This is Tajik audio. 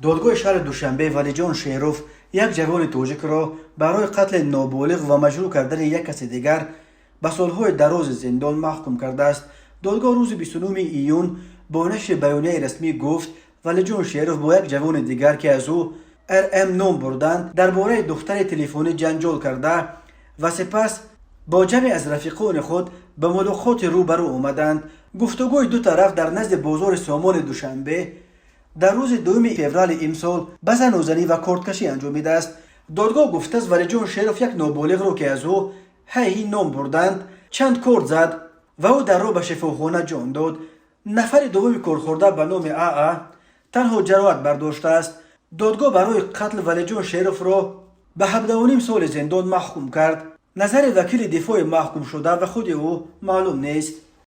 Додгоҳи шаҳри Душанбе Валиҷон Шеров, як ҷавони тоҷикро, барои қатли ноболиғ ва маҷрӯҳ кардани як каси дигар ба солҳои дарози зиндон маҳкум кардааст. Додгоҳ рӯзи 29 июн бо нашри баёнияи расмӣ гуфт, Валиҷон Шеров бо як ҷавони дигар, ки аз ӯ РМ ном бурданд, дар бораи духтари телефонӣ ҷанҷол карда ва сипас бо ҷамъе аз рафиқони худ ба мулоқоти рӯ ба рӯ омаданд. Гуфтугӯи ду тараф дар назди бозори Сомони Душанбе дар рӯзи 2 феврали имсол ба занузанӣ ва кордкашӣ анҷомидааст. Додгоҳ гуфтааст, Валиҷон Шеров як ноболиғро, ки аз ӯ ҳайи ном бурданд, чанд корд зад ва ӯ дар роҳ ба шифохона ҷон дод. Нафари дуввуми кордхӯрда ба номи Аа танҳо ҷароҳат бардоштааст. Додгоҳ барои қатл Валиҷон Шеровро ба 17,5 соли зиндон маҳкум кард. Назари вакили дифои маҳкумшуда ва худи ӯ маълум нест.